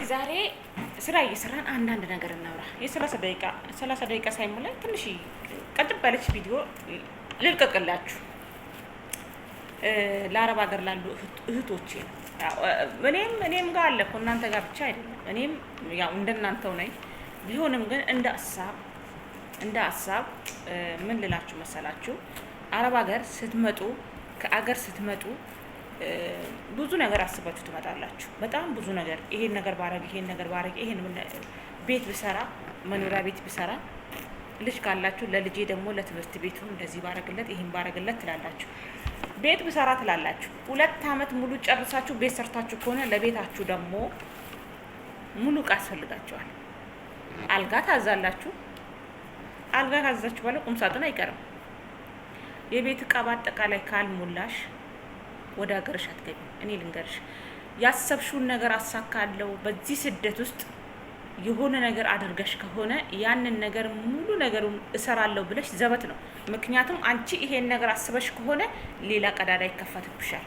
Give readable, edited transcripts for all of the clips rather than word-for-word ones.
ዛሬ ስራ እየሰራን አንዳንድ ነገር እናውራ። የ30 ደቂቃ፣ 30 ደቂቃ ሳይሞላ ትንሽ ቀጭብ ያለች ቪዲዮ ልልቀቅላችሁ። ለአረብ ሀገር ላሉ እህቶቼ ነው። እኔም ጋር አለ እኮ፣ እናንተ ጋር ብቻ አይደለም። እኔም ያው እንደናንተው ነኝ። ቢሆንም ግን እንደ ሀሳብ ምን ልላችሁ መሰላችሁ? አረብ ሀገር ስትመጡ፣ ከአገር ስትመጡ ብዙ ነገር አስባችሁ ትመጣላችሁ። በጣም ብዙ ነገር፣ ይሄን ነገር ባረግ፣ ይሄን ነገር ባረግ፣ ይሄን ቤት ብሰራ፣ መኖሪያ ቤት ብሰራ፣ ልጅ ካላችሁ ለልጄ ደግሞ ለትምህርት ቤቱ እንደዚህ ባረግለት፣ ይሄን ባረግለት ትላላችሁ። ቤት ብሰራ ትላላችሁ። 2 አመት ሙሉ ጨርሳችሁ ቤት ሰርታችሁ ከሆነ ለቤታችሁ ደግሞ ሙሉ እቃ ያስፈልጋችኋል። አልጋ ታዛላችሁ። አልጋ ካዘዛችሁ በኋላ ቁም ሳጥን አይቀርም። የቤት እቃ በአጠቃላይ ካልሞላሽ ወደ ሀገርሽ አትገቢም። እኔ ልንገርሽ፣ ያሰብሽውን ነገር አሳካለሁ በዚህ ስደት ውስጥ የሆነ ነገር አድርገሽ ከሆነ ያንን ነገር ሙሉ ነገሩን እሰራለሁ ብለሽ ዘበት ነው። ምክንያቱም አንቺ ይሄን ነገር አስበሽ ከሆነ ሌላ ቀዳዳ ይከፈትብሻል።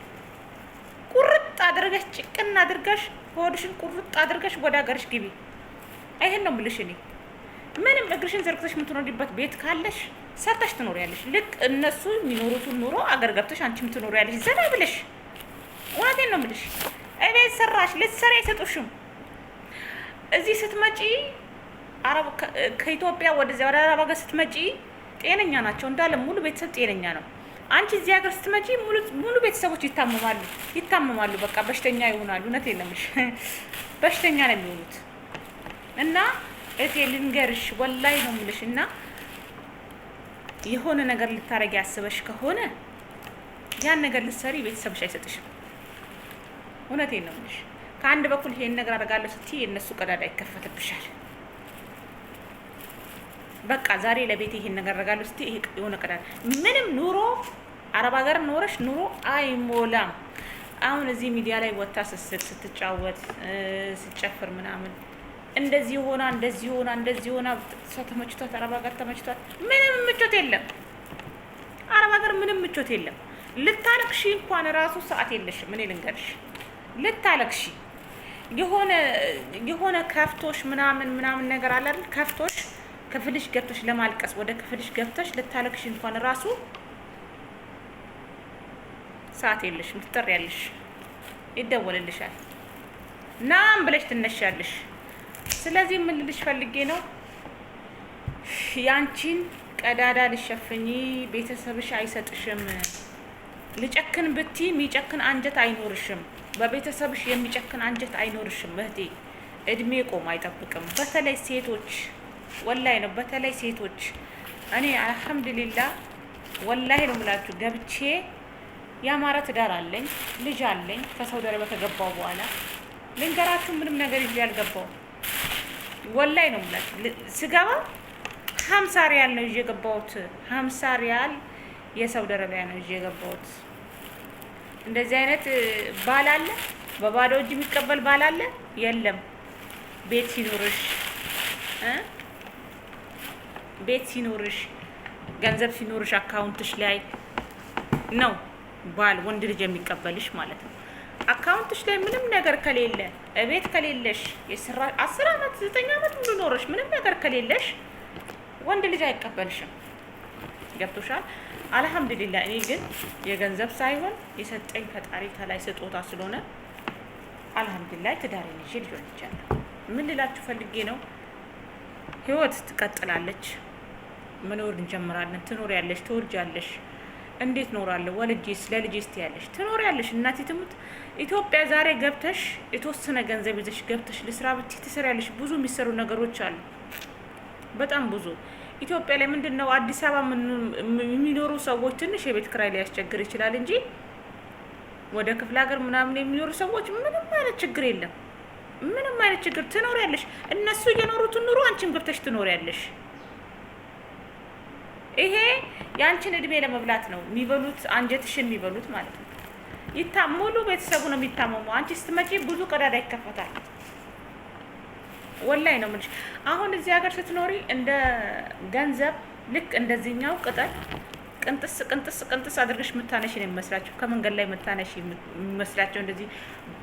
ቁርጥ አድርገሽ፣ ጭቅን አድርገሽ፣ ሆድሽን ቁርጥ አድርገሽ ወደ ሀገርሽ ግቢ። ይሄን ነው የምልሽ እኔ። ምንም እግርሽን ዘርግተሽ የምትኖሪበት ቤት ካለሽ ሰርተሽ ትኖሪያለሽ። ልክ እነሱ የሚኖሩትን ኑሮ አገር ገብተሽ አንቺም ትኖሪያለሽ ዘና ብለሽ። እውነቴን ነው የምልሽ። እቤት ሰራሽ ልትሰሪ አይሰጡሽም። እዚህ ስትመጪ፣ አረብ ከኢትዮጵያ ወደዚያ ወደ አረብ ሀገር ስትመጪ ጤነኛ ናቸው እንዳለ፣ ሙሉ ቤተሰብ ጤነኛ ነው። አንቺ እዚህ ሀገር ስትመጪ ሙሉ ቤተሰቦች ይታመማሉ፣ ይታመማሉ። በቃ በሽተኛ ይሆናሉ። እውነቴን ነው የምልሽ፣ በሽተኛ ነው የሚሆኑት። እና እቴ ልንገርሽ፣ ወላሂ ነው የምልሽ፣ እና የሆነ ነገር ልታረጊ ያስበሽ ከሆነ ያን ነገር ልትሰሪ ቤተሰብሽ አይሰጥሽም። እውነቴን ነው የምልሽ። ከአንድ በኩል ይሄን ነገር አደርጋለሁ ስትይ የእነሱ ቀዳዳ ይከፈትብሻል። በቃ ዛሬ ለቤቴ ይሄን ነገር አደርጋለሁ ስትይ ይሄ የሆነ ቀዳዳ፣ ምንም ኑሮ አረብ ሀገር ኖረሽ ኑሮ አይሞላም። አሁን እዚህ ሚዲያ ላይ ወጥታ ስትስቅ፣ ስትጫወት፣ ስትጨፍር ምናምን እንደዚህ ሆና፣ እንደዚህ ሆና፣ እንደዚህ ሆና፣ እሷ ተመችቷት፣ አረብ ሀገር ተመችቷት፣ ምንም ምቾት የለም። አረብ ሀገር ምንም ምቾት የለም። ልታለቅሺ እንኳን ራሱ ሰዓት የለሽም። እኔ ልንገርሽ፣ ልታለቅሺ የሆነ ከፍቶሽ ምናምን ምናምን ነገር አለ አይደል? ከፍቶሽ ክፍልሽ ገብተሽ ለማልቀስ፣ ወደ ክፍልሽ ገብተሽ ልታለቅሺ እንኳን ራሱ ሰዓት የለሽም። ትጠሪያለሽ፣ ይደወልልሻል፣ ናም ብለሽ ትነሻለሽ። ስለዚህ ምን ልልሽ ፈልጌ ነው፣ ያንቺን ቀዳዳ ልሸፍኝ ቤተሰብሽ አይሰጥሽም። ልጨክን ብቲ የሚጨክን አንጀት አይኖርሽም። በቤተሰብሽ የሚጨክን አንጀት አይኖርሽም እህቴ። እድሜ ቆም አይጠብቅም። በተለይ ሴቶች፣ ወላሂ ነው። በተለይ ሴቶች፣ እኔ አልሐምዱሊላህ ወላሂ ነው የምላችሁ፣ ገብቼ ያማረ ትዳር አለኝ፣ ልጅ አለኝ። ከሳውዲ አረቢያ ከገባው በኋላ ልንገራችሁ፣ ምንም ነገር ይዤ ያልገባው፣ ወላሂ ነው የምላችሁ። ስገባ 50 ሪያል ነው ይዤ የገባሁት። 50 ሪያል የሳውዲ አረቢያ ነው ይዤ የገባሁት። እንደዚህ አይነት ባል አለ? በባዶ እጅ የሚቀበል ባል አለ? የለም። ቤት ሲኖርሽ፣ ቤት ሲኖርሽ፣ ገንዘብ ሲኖርሽ account ሽ ላይ ነው ባል፣ ወንድ ልጅ የሚቀበልሽ ማለት ነው። Account ሽ ላይ ምንም ነገር ከሌለ፣ እቤት ከሌለሽ፣ የስራ 10 አመት፣ 9 አመት ሙሉ ኖረሽ ምንም ነገር ከሌለሽ ወንድ ልጅ አይቀበልሽም። ገብቶሻል? አልሐምዱሊላ፣ እኔ ግን የገንዘብ ሳይሆን የሰጠኝ ፈጣሪ ከላይ ስጦታ ስለሆነ አልሐምዱሊላህ ትዳሬን ይዤ ልጅ ወልጃለሁ። ምን ልላችሁ ፈልጌ ነው፣ ህይወት ትቀጥላለች። መኖር እንጀምራለን። ትኖሪያለሽ፣ ትወልጃለሽ። እንዴት ኖራለሁ፣ ወልጄስ ለልጄስ ትያለሽ፣ ትኖሪያለሽ። እናቴ ትሙት፣ ኢትዮጵያ ዛሬ ገብተሽ የተወሰነ ገንዘብ ይዘሽ ገብተሽ ልስራ ብትይ ትሰሪያለሽ። ብዙ የሚሰሩ ነገሮች አሉ፣ በጣም ብዙ። ኢትዮጵያ ላይ ምንድን ነው፣ አዲስ አበባ የሚኖሩ ሰዎች ትንሽ የቤት ኪራይ ሊያስቸግር ይችላል እንጂ ወደ ክፍለ ሀገር ምናምን የሚኖሩ ሰዎች ምንም አይነት ችግር የለም። ምንም አይነት ችግር፣ ትኖሪያለሽ። እነሱ እየኖሩትን ኑሮ አንቺም ገብተሽ ትኖሪያለሽ። ይሄ የአንቺን እድሜ ለመብላት ነው የሚበሉት፣ አንጀትሽን የሚበሉት ማለት ነው። ሙሉ ቤተሰቡ ነው የሚታመመው። አንቺ ስትመጪ ብዙ ቀዳዳ ይከፈታል። ወላሂ ነው የምልሽ። አሁን እዚህ ሀገር ስትኖሪ እንደ ገንዘብ ልክ እንደዚህኛው ቅጠል ቅንጥስ ቅንጥስ ቅንጥስ አድርገሽ የምታነሺ ነው የሚመስላቸው። ከመንገድ ላይ የምታነሺ የሚመስላቸው። እንደዚህ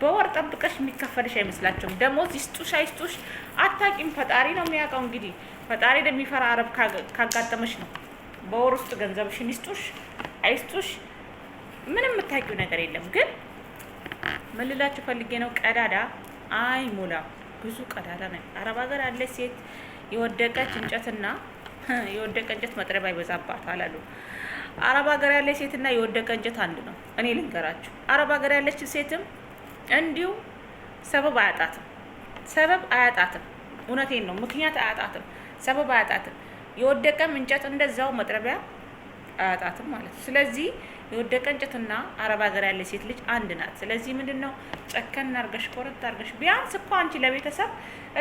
በወር ጠብቀሽ የሚከፈልሽ አይመስላቸውም። ደሞዝ ይስጡሽ አይስጡሽ አታቂም። ፈጣሪ ነው የሚያውቀው። እንግዲህ ፈጣሪ ለሚፈራ አረብ ካጋጠመሽ ነው በወር ውስጥ ገንዘብሽን ይስጡሽ አይስጡሽ ምንም የምታውቂው ነገር የለም። ግን ምን ልላችሁ ፈልጌ ነው፣ ቀዳዳ አይሞላም። ብዙ ቀዳዳ ነው። አረብ ሀገር ያለች ሴት የወደቀች እንጨትና የወደቀ እንጨት መጥረቢያ ይበዛባታል አሉ። አረብ ሀገር ያለች ሴትና የወደቀ እንጨት አንድ ነው። እኔ ልንገራችሁ፣ አረብ ሀገር ያለች ሴትም እንዲሁ ሰበብ አያጣትም። ሰበብ አያጣትም። እውነቴን ነው። ምክንያት አያጣትም። ሰበብ አያጣትም። የወደቀም እንጨት እንደዛው መጥረቢያ አያጣትም ማለት ነው። ስለዚህ የወደቀ እንጨትና አረብ ሀገር ያለ ሴት ልጅ አንድ ናት። ስለዚህ ምንድን ነው ጨከን አርገሽ ቆረጥ አርገሽ ቢያንስ እኮ አንቺ ለቤተሰብ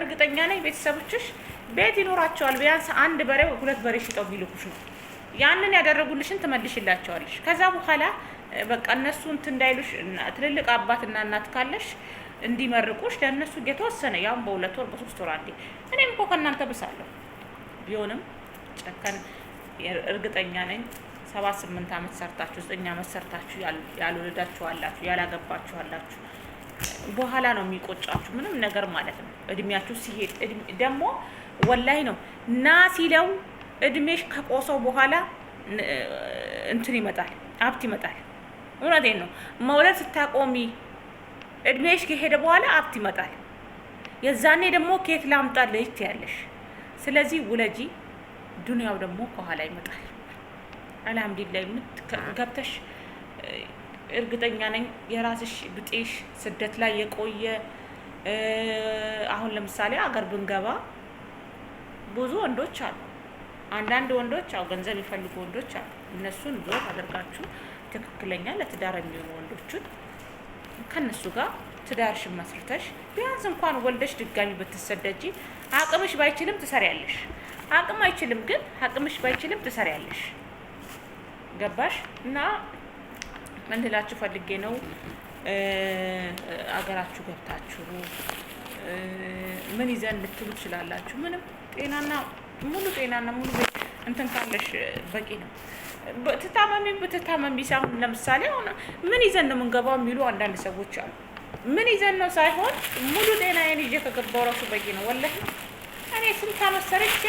እርግጠኛ ነኝ ቤተሰቦችሽ ቤት ይኖራቸዋል። ቢያንስ አንድ በሬ ሁለት በሬ ሽጠው ቢልኩሽ ነው ያንን ያደረጉልሽን ትመልሽላቸዋለሽ። ከዛ በኋላ በቃ እነሱ እንትን እንዳይሉሽ ትልልቅ አባትና እናት ካለሽ እንዲመርቁሽ ለእነሱ የተወሰነ ያውም በ2 ወር በ3 ወር አንዴ። እኔም እኮ ከእናንተ ብሳለሁ ቢሆንም ጨከን እርግጠኛ ነኝ 7 8 ዓመት ሰርታችሁ 9 ዓመት ሰርታችሁ ያልወለዳችሁ አላችሁ፣ ያላገባችሁ አላችሁ። በኋላ ነው የሚቆጫችሁ ምንም ነገር ማለት ነው። እድሜያችሁ ሲሄድ ደግሞ ወላይ ነው ና ሲለው እድሜሽ ከቆሰው በኋላ እንትን ይመጣል፣ ሀብት ይመጣል። እውነቴን ነው። መውለድ ስታቆሚ እድሜሽ ከሄደ በኋላ ሀብት ይመጣል። የዛኔ ደግሞ ኬት ላምጣ ልጅ ትያለሽ። ስለዚህ ውለጂ፣ ዱንያው ደግሞ ከኋላ ይመጣል። አልሐምዱሊላህ ገብተሽ እርግጠኛ ነኝ የራስሽ ብጤሽ ስደት ላይ የቆየ አሁን ለምሳሌ አገር ብንገባ ብዙ ወንዶች አሉ። አንዳንድ ወንዶች አው ገንዘብ የሚፈልጉ ወንዶች አሉ። እነሱን block አድርጋችሁ ትክክለኛ ለትዳር የሚሆኑ ወንዶችን ከነሱ ጋር ትዳርሽን መስርተሽ ቢያንስ እንኳን ወልደሽ ድጋሚ ብትሰደጂ አቅምሽ ባይችልም ትሰሪያለሽ። አቅም አይችልም ግን አቅምሽ ባይችልም ትሰሪያለሽ። ገባሽ? እና ምን ልላችሁ ፈልጌ ነው፣ አገራችሁ ገብታችሁ ምን ይዘን ልትሉ ትችላላችሁ። ምንም ጤናና ሙሉ ጤናና ሙሉ ቤት እንትን ካለሽ በቂ ነው። ብትታመሚ ብትታመሚ ሳይሆን ለምሳሌ አሁን ምን ይዘን ነው የምንገባው የሚሉ አንዳንድ ሰዎች አሉ። ምን ይዘን ነው ሳይሆን ሙሉ ጤናዬን ይዤ ከገባው ራሱ በቂ ነው። ወላሂ እኔ ስንት ዓመት ሰርቼ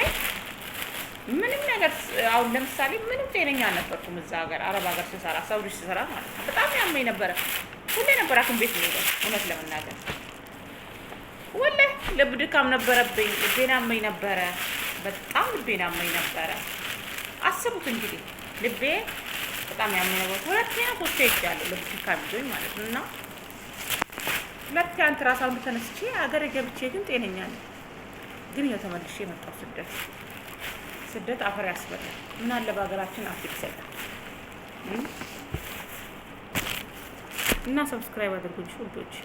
ምንም ነገር አሁን ለምሳሌ ምንም ጤነኛ አልነበርኩም። እዛ ሀገር አረብ ሀገር ስሰራ ሳውዲ ስሰራ ማለት ነው በጣም ያመኝ ነበረ። ሁሌ ነበር ሐኪም ቤት የምሄደው እውነት ለመናገር ወላሂ ልብ ድካም ነበረብኝ። ልቤን አመኝ ነበረ። በጣም ልቤን አመኝ ነበረ። አስቡት እንግዲህ ልቤ በጣም ያመኝ ነበር። ሁለቴ ነው ሶስቴ ሄጃለሁ ልብ ድካም ይዞኝ ማለት ነው። እና ሁለቴ አንተ ራሳውን ተነስቼ ሀገር ገብቼ ግን ጤነኛ ነኝ። ግን ያው ተመልሼ የመጣው ስደት ስደት አፈር ያስበላል። ምን አለ በሀገራችን አፍሪክ ይሰጣል። እና subscribe አድርጉኝ ውዶች።